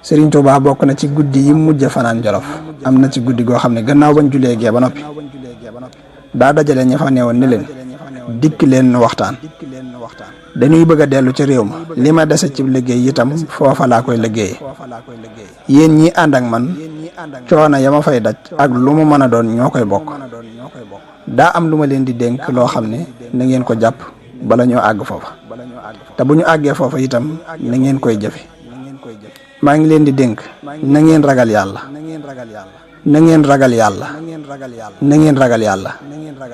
Serigne Touba bokk na ci guddi yi mujj fanaan Jolof am na ci guddi goo xam ne gannaaw bañ julee gee ba noppi daa dajale ña fa newoon ni leen dikk leen waxtaan dañuy bëgg a dellu ci réew ma li ma dese ci liggéey itam foofa laa koy liggéeye yéen ñi ànd ak man coono ya ma fay daj ak lu mu mën a doon ñoo koy bokk daa am lu ma leen di dénk loo xam ne na ngeen ko jàpp bala ñoo àgg foofa te bu ñu àggee foofa itam na ngeen koy jëfe maa ngi leen di dénk na ngeen ragal yàlla na ngeen ragal yàlla na ngeen ragal yàlla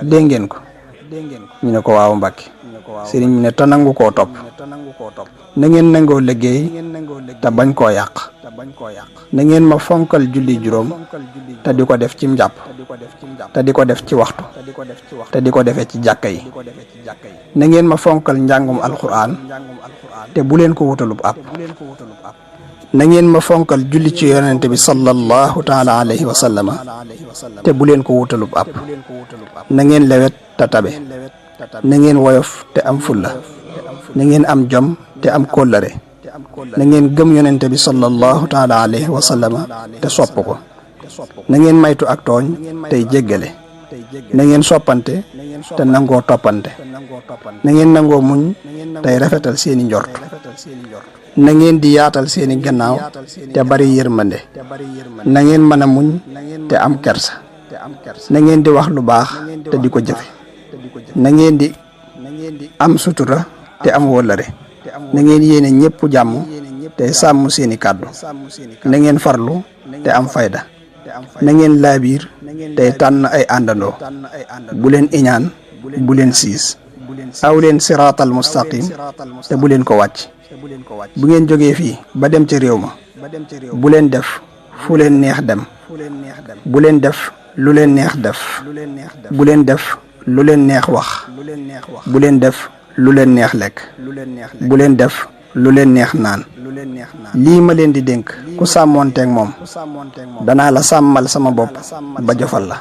dégg ngeen ko ñu ne ko waaw Mbàkke sëriñ mi ne te nangu koo topp na ngeen nangoo liggéey te bañ koo yàq na ngeen ma fonkal julli juróom te di ko def ci njàpp te di ko def ci waxtu te di ko defee ci jàkka yi na ngeen ma fonkal njàngum alxuraan te bu leen ko wutalub àpp na ngeen ma fonkal julli ci yonente bi sallallahu taala alayhi wa sallama te bu leen ko wutalub àpp na ngeen lewet te tabe na ngeen woyof te am fulla na ngeen am jom te am kóllëre na ngeen gëm yonente bi sallallahu taala alayhi wa sallama te sopp ko na ngeen maytu ak tooñ tey jéggale na ngeen soppante te nangoo toppante na ngeen nangoo muñ tey rafetal seeni njort na ngeen di yaatal seeni gannaaw te bari yërmande na ngeen mën a muñ te am kersa na ngeen di wax lu baax te di ko jëfe na ngeen di am sutura te am wóllëre na ngeen yéene ñëpp jàmm te sàmm seeni kàddu na ngeen farlu te am fayda na ngeen laabiir tey tànn ay àndandoo bu leen iñaan bu leen siis aw leen siraatal mustaqim te bu leen ko wàcc bu ngeen jógee fii ba dem ci réew ma bu leen def fu leen neex dem bu leen def lu leen neex def bu leen def lu leen neex wax bu leen def lu leen neex lekk bu leen def lu leen neex naan lii ma leen di dénk ku sàmmoonteeg moom danaa la sàmmal sama bopp ba jofal la